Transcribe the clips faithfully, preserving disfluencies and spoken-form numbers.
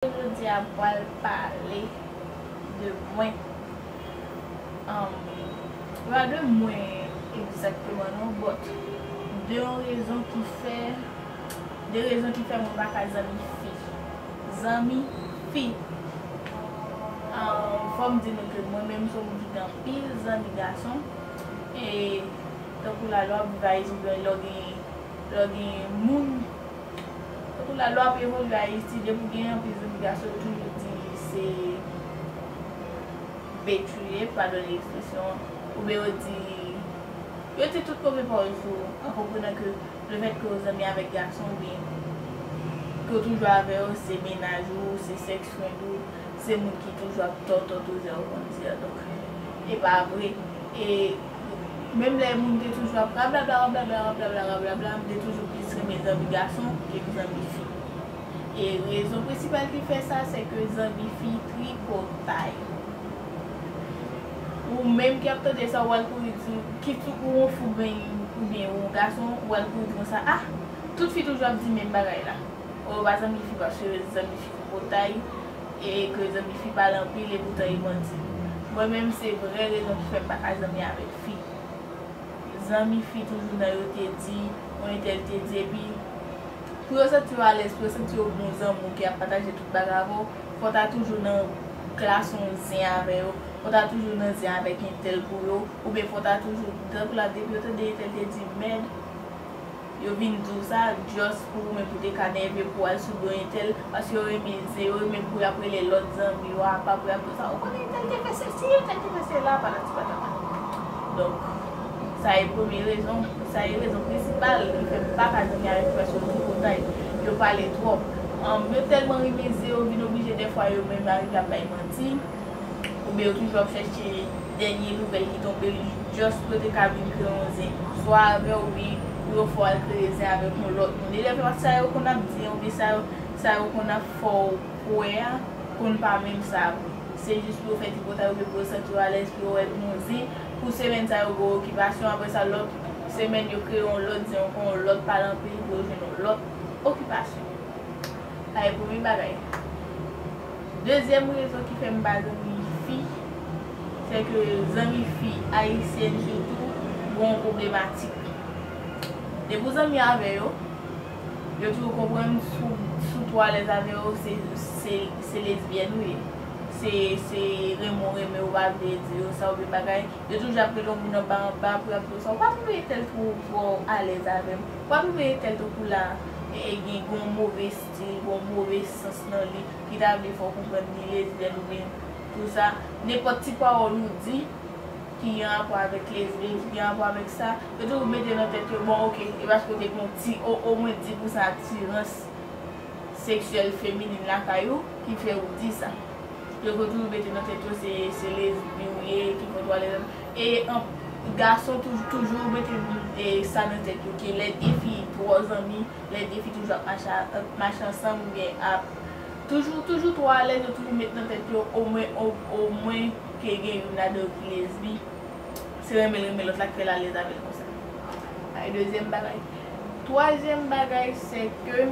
Jodi a pral pale de mwen. Um, pa de mwen egzakteman non, but de yon rezon ki fè, de rezon ki fè mwen pa ka zanmi fi. Zanmi fi. Um, fò m di nou ke mwen menm se yon moun ki gen anpil zanmi gason. E tankou la lè w ap viv Ayiti, oubyen lè w gen, lè w gen moun, tankou la lè w ap evolye Ayiti, depi w gen anpil zanmi gason, yo toujou di se bèt ou ye, padone ekspresyon an, oubyen yo di, yo di tout move pawòl sou ou, an konprenan ke lefètke w zanmi avèk gason oubyen ke w toujou avè yo, se mennaj ou, se sex friend ou, se moun ki toujou ap tòtòtoze w, konn di a. Donk, e pa vre. E menm lè moun te toujou ap rablabla, rablabla, rablabla, rablabla, m te toujou plis renmen zanmi gason ke zanmi fi. E rezon prensipal ki fè sa, se ke zanmi fi tripotay. Ou menm ki ap tande sa, ou al kouri di, kit ou yon fi oubyen, oubyen yon gason, ou al kouri di konsa, ah, tout fi toujou ap di menm bagay la. Ou pa zanmi fi paske zanmi fi tripotay, e ke zanmi fi pale anpil, e poutan e manti. Mwen menm, se vrè rezon ki fè m pa ka zanmi avèk fi. Zanmi fi toujou nan yo te di, yon entèl te di, epi pou yo santi yo alèz, pou yo santi yo bon zanmi w ki ap pataje tout bagay avè w, fò w ta toujou nan klas yon zen avè yo, fò w ta toujou nan zen avèk entèl pou yo, oubyen fò w ta toujou, tankou la, depi yo tande entèl te di mèd, yo vin di w sa, just pou ou menm pou te ka nève, pou w al sou do entèl, paske yo renmen zen, yo renmen pou y ap rele lòt zanmi yo apa pou y ap di w sa, ou konnen entèl te fè sesi, entèl te fè sela, patati patata. Donk, sa e premye rezon, sa e rezon prensipal ki fè m pa ka zanmi avèk fi paske yo tripotay, yo pale twòp. Ann, yo tèlman renmen zen, yo vin oblije dèfwa yo menm arive ap bay manti. Oubyen yo toujou ap chèche dènye nouvèl ki tonbe, just pou yo te ka vin kreye yon zen, swa avè w, oubyen pou yo fè w al kreye zen avèk yon lòt moun. E lè fè sa yo konn ap di an, oubyen sa yo, sa yo konn ap fè w kwè a, konn pa menm sa vre. Se jis pou yo fè tripotay oubyen pou yo santi yo alèz, pou yo wè yon zen. Pou semèn sa yo gen yon okipasyon, apre sa lòt semèn yo kreye yon lòt zen, ankò yon lòt pale anpil pou yo jwenn yon lòt okipasyon. Sa e premye bagay. Dezyèm rezon ki fè m pa zanmi fi, se ke zanmi fi ayisyèn sitou gen yon pwoblematik. Depi w zanmi avè yo, yo toujou konprann si w, si w twò alèz avè yo, se, se, se lesbyèn ou ye. Se, se renmen w renmen yo pa vle di yo sa oubyen bagay. Yo toujou ap rele yon moun anba anba pou y ap di w sa. Ou pa twouve entèl twò, twò alèz avè m? Ou pa twouve entèl tankou la, e, e, gen, gen yon move stil, gen yon move sans nan li, ki ta vle fè w konprann li lesbyèn oubyen tou sa? Nenpòt ti pawòl ou di ki gen rapò avèk lesbyèn, ki gen rapò avèk sa, yo toujou mete nan tèt yo, bon, oke, e paske w te gen yon ti, o, omwen dis pousan atirans seksyèl feminin lakay ou ki fè ou di sa. Yo toujou mete nan tèt yo se, se lesbi ou ye, ki fè w twò alèz. E, an, gason toujou, toujou mete, e, sa nan tèt yo, ke lè de fi twò zanmi, lè de fi toujou ap mache, ap mache ansanm, oubyen ap, toujou, toujou twò alèz, yo toujou met nan tèt yo, omwen, o, omwen ke gen youn ladan yo ki lesbi. Se renmen l renmen lòt la k fè l alèz avè l konsa. Sa e dezyèm bagay. Twazyèm bagay, se ke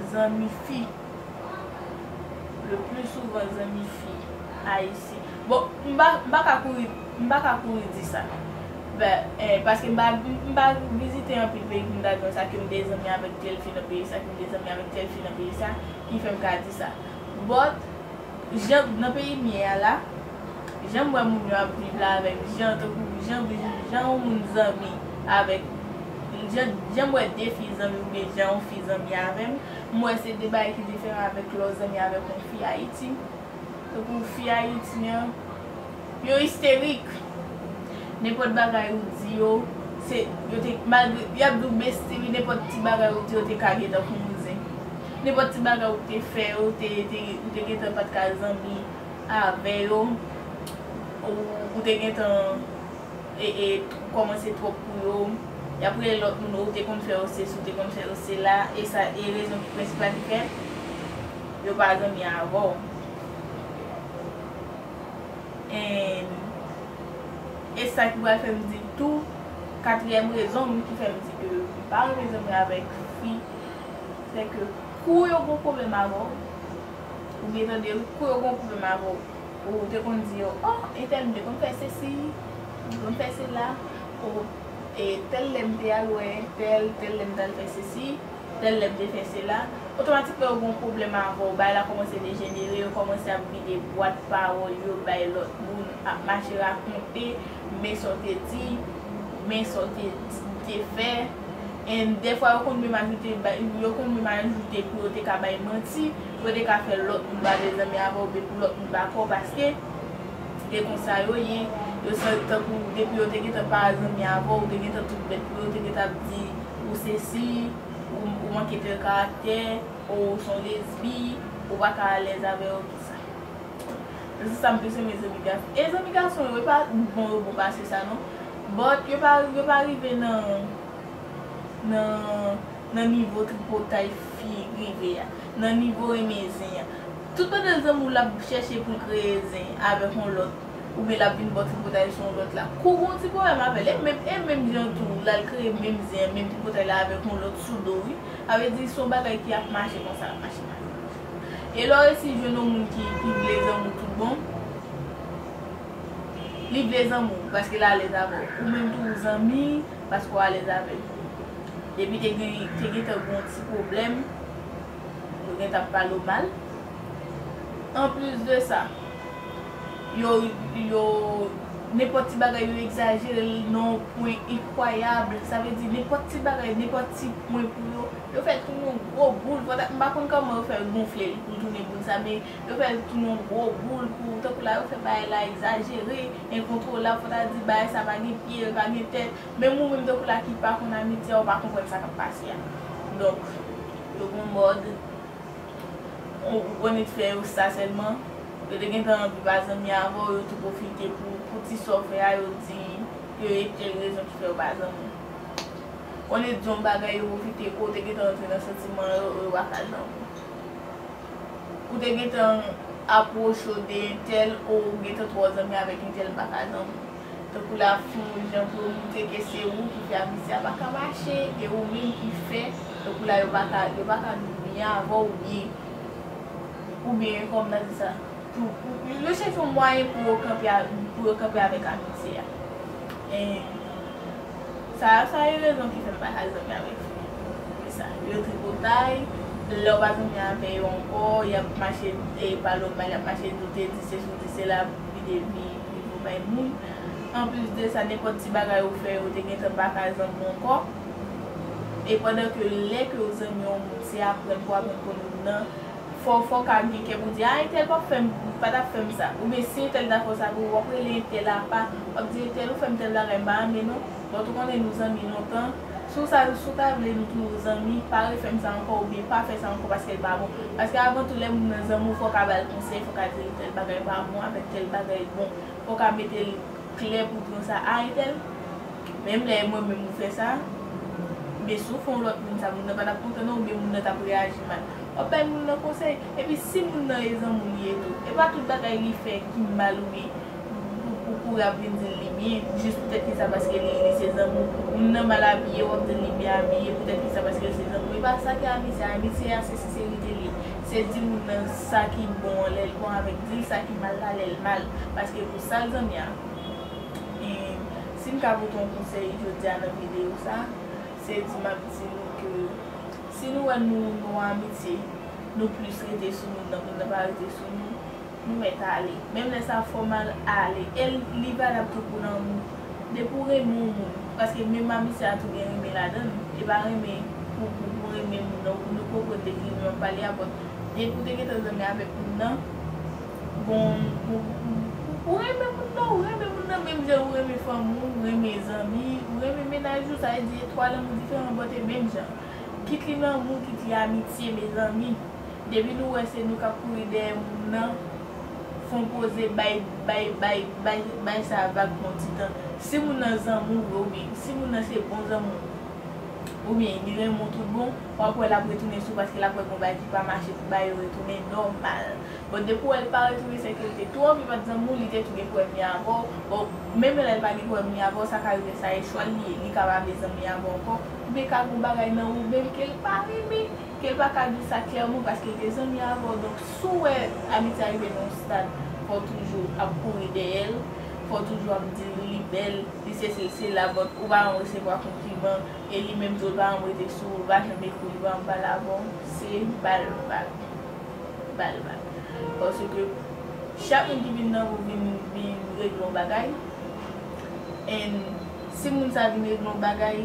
zanmi fi, le pli souvan zanmi fi ayisyen. Bon, m pa, m pa ka kouri, m pa ka kouri di sa. Ben, eh, paske m pa, m pa vizite anpil peyi pou m ta di konsa ke m te zanmi avèk tèl fi nan peyi sa, ke m te zanmi avèk tèl fi nan peyi sa, ki fè m ka di sa. But, jan, nan peyi m ye a la, jan m wè moun yo ap viv la avè m, jan, tankou, jan, jan yon moun zanmi avèk, jan, jan m wè de fi zanmi oubyen jan yon fi zanmi avè m, m wè se de bagay ki diferan avèk lè w zanmi avèk yon fi Ayiti. Tankou fi Ayiti an, yo isterik. Nenpòt bagay ou di yo, se, yo te, malgre, y ap di w besti wi, nenpòt ti bagay ou di yo te ka gentan fè yon zen. Nenpòt ti bagay ou te fè, ou te, te, ou te gentan pa t ka zanmi avè yo, ou, ou te gentan, e, e, kòmanse twòp pou yo. Y ap rele lòt moun, ou te konn fè yo sesi, ou te konn fè yo sela, e sa, e rezon ki prensipal ki fè yo pa zanmi avè w. And, e sa ki pral fè m di tou, katriyèm rezon ki fè m di ke m pa renmen zanmi avèk fi, se ke Kou yo gon pwoblèm avè w, ou byen tande wi, kou yo gon pwoblèm avè w, ou te konn di yo, oh, entèl m te konn fè sesi, m te konn fè sela, ou e tèl lè m te al wè entèl, tèl lè m t al fè sesi, tèl lè m te fè sela, otomatikman yo gon pwoblèm avè w, bagay la kòmanse dejenere, yo kòmanse ap vide bwat pawòl yo bay lòt moun, ap mache rakonte, men sa w te di, men sa w te, te fè. And dèfwa yo konn menm ajoute, yo konn menm ajoute pou yo te ka bay manti, pou yo te ka fè lòt moun pa vle zanmi avè w, oubyen pou lòt moun pa kwè w, paske e konsa yo ye, yo santi tankou depi yo te gentan pa zanmi avè w, ou te gentan tout bèt pou yo, ou te gentan ap di ou sesi, ou, ou manke tèl karaktè, ou se yon lesbi, ou pa ka alèz avè yo, tout sa. Se sa m te se men zanmi gason. E zanmi gason yo, e pa bon yo bon pase sa non. But yo pa, yo pa rive nan, nan, nan nivo tripotay fi rive a. Nan nivo renmen zen an. Tout pandan zanmi w l ap chèche pou l kreye zen avèk yon lòt, oubyen l ap vin ba w tripotay sou yon lòt la. Kou gon ti pwoblèm avè l, e menm, e menm jan tou, l al kreye menm zen an, menm tripotay la avèk yon lòt sou do, wi. Sa vle di se yon bagay ki ap mache konsa, ap mache, mache, mache. E lè w resi jwenn yon moun ki, ki vle zanmi w tout bon, li vle zanmi w paske l alèz avè w. Ou menm tou ou zanmi paske w alèz avè l. Depi te gen, te gentan gen yon ti pwoblèm, yo gentan ap pale w mal. Anplis de sa, yo, yo, nenpòt ti bagay yo egzajere l nan yon pwen enkwayab. Sa vle di nenpòt ti bagay, nenpòt ti pwen pou yo, yo fè l tounen yon gwo boul. Fò ta, m pa konn kòman yo fè gonfle l pou l tounen boul sa, men yo fè l tounen yon gwo boul pou, tankou la yo fè bagay la egzajere, enkontwolab, fò ta di bagay sa pa gen pye, pa gen tèt. Menm ou menm tankou la ki pa konn amitye a, ou pa konprann sa k ap pase a. Donk, yo gon mòd, ou, ou konn fè yo sa sèlman. Yo te gentan anvi pa zanmi avè w, yo tou pwofite pou, pou ti sa w fè a, yo di yo e tèl rezon ki fè yo pa zanmi w. Konnen di yon bagay, yo pwofite, ou te gentan rantre nan santiman yo, yo pa ka zanmi w. Ou te gentan apwoche w de entèl, ou gentan twò zanmi avèk entèl, m pa ka zanmi w. Tankou la fè yon jan pou yo montre ke se ou ki fè amitye a pa ka mache, e ou menm ki fè, tankou la yo pa ka, yo pa ka byen avè w byen. Oubyen, kòman n a di sa? Pou, pou, yo chèche yon mwayen pou yo kanpe a, pou yo kanpe avèk amitye a. E sa, sa e rezon ki fè m pa ka zanmi avèk fi. Se sa. Yo tripotay, lè w pa zanmi avè yo ankò, y ap mache, e, pale w mal, y ap mache di w te di sesi, w te di sela, vide vi, vi pou bay moun. Anplis de sa, nenpòt ti bagay ou fè, yo te gentan pa ka zanmi w ankò. E pandan ke lè ke w zanmi yon moun, se aprann pou aprann konn moun nan, fò, fò w ka gen kè pou di, a, entèl p ap fè m, pa t ap fè m sa. Oubyen si entèl ta fè w sa tou, w ap rele entèl apa, w ap di, entèl, ou fè m tèl bagay, m pa renmen non. Bon, tou konnen nou zanmi lontan. Si w sa, si w ta vle nou toujou zanmi, pa refè m sa ankò, oubyen pa fè sa ankò paske l pa bon. Paske avan tou, lè moun nan zanmi w, fò w ka ba l konsèy, fò w ka di l tèl bagay pa bon, avèk tèl bagay bon. Fò w ka mete l klè pou di konsa, a, entèl, menm lè e mwen menm ou fè sa, men si w fè yon lòt moun sa, moun nan pa t ap kontan non, oubyen moun nan t ap reyaji mal. W ap bay moun nan konsèy. Epi si moun nan e zanmi w li ye tou, e pa tout bagay li fè ki mal oubyen pou, pou kouri ap vin di l li byen, jis poutèt ki sa, paske li, li se zanmi w. Moun nan mal abiye, w ap di l li byen abiye, poutèt ki sa, paske l se zanmi w. E pa sa ki amitye a. Amitye a, se senserite li ye. Se di moun nan sa ki bon an lè l bon avèk di l sa ki mal la lè l mal. Paske pou sa l zanmi a, e, si m ka pote yon konsèy jodi a nan videyo sa, se di m ap di nou ke si nou wè nou, nou amitye, nou plis rete sou moun nan, moun nan pa rete sou nou, nou mèt ale. Menm lè sa fè w mal, ale. E li valab tou pou lanmou. Depi w renmen yon moun, paske menm amitye a tou gen renmen ladan l, e pa renmen pou, pou, pou renmen moun nan, nou konprann de ki renmen m ap pale a, but depi w te gentan zanmi avèk moun nan, bon, ou, ou, ou renmen moun nan, ou renmen moun nan menm jan ou renmen fanmi w, ou renmen zanmi, ou renmen mennaj ou, sa vle di e twa lanmou diferan, but e menm jan. Kit li lanmou, kit li amitye, mezanmi. Depi nou wè se nou k ap kouri dèyè moun nan, fè yon poze, bay, bay, bay, bay, bay sa vag pou yon ti tan. Si moun nan zanmi w vre oubyen si moun nan se bon zanmi w, oubyen li renmen w tout bon, w ap wè l ap retounen sou ou paske l ap wè gon bagay ki pa mache pou bay yo retounen nòmal. Bon, depi w wè l pa retounen, se ke l te tou anvi bat zanmi w, li te tou gen pwoblèm li avè w. Bon, menm lè l pa gen pwoblèm li avè w, sa ka rive sa e chwa l li ye, li ka pa vle zanmi avè w ankò, oubyen ka gon bagay nan ou menm ke l pa renmen, ke l pa ka di sa klèman paske l te zanmi avè w. Donk, si w wè amitye a rive nan yon stad, fò w toujou ap kouri dèyè l, fò w toujou ap di l li bèl, li sesi, li sela, but ou pa janm resevwa konpliman, e li menm tou, li pa janm rete sou ou, li pa janm ekri w, li pa janm pale avè w, se ba l vag. Ba l vag. Paske chak moun ki vin nan ou vin, vin regle yon bagay, and si moun sa vin regle yon bagay,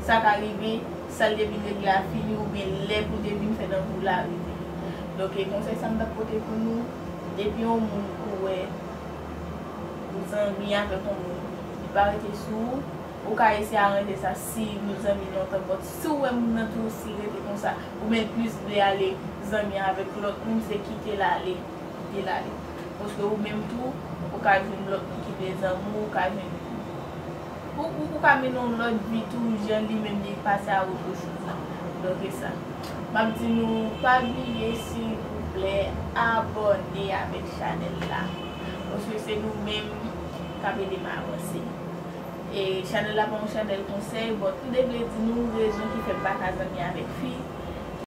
sa ka rive, sa l te vin regle a fini, oubyen lè pou l te vin fè nan ou la rive. Donk, e konsèy sa m t ap pote pou nou, depi yon moun ou wè ou zanmi avèk yon moun, li pa rete sou ou, ou ka eseye aranje sa si nou zanmi lontan, but si w wè moun nan tou si rete konsa, ou menm plis vle ale zanmi avèk lòt moun, se kite l ale, kite l ale. Paske ou menm tou, ou ka jwenn lòt moun ki vle zanmi w, ou ka jwenn, ou, ou, ou ka mennen yon lòt vi tou, jan li menm li pase a otro choz. Donk, e sa. M ap di nou, pa bliye, silvouplè, abòne avèk chanèl la. Paske se nou menm k ap ede m avanse. E chanèl la pa yon chanèl konsèy, but m te vle di nou rezon ki fè m pa ka zanmi avèk fi.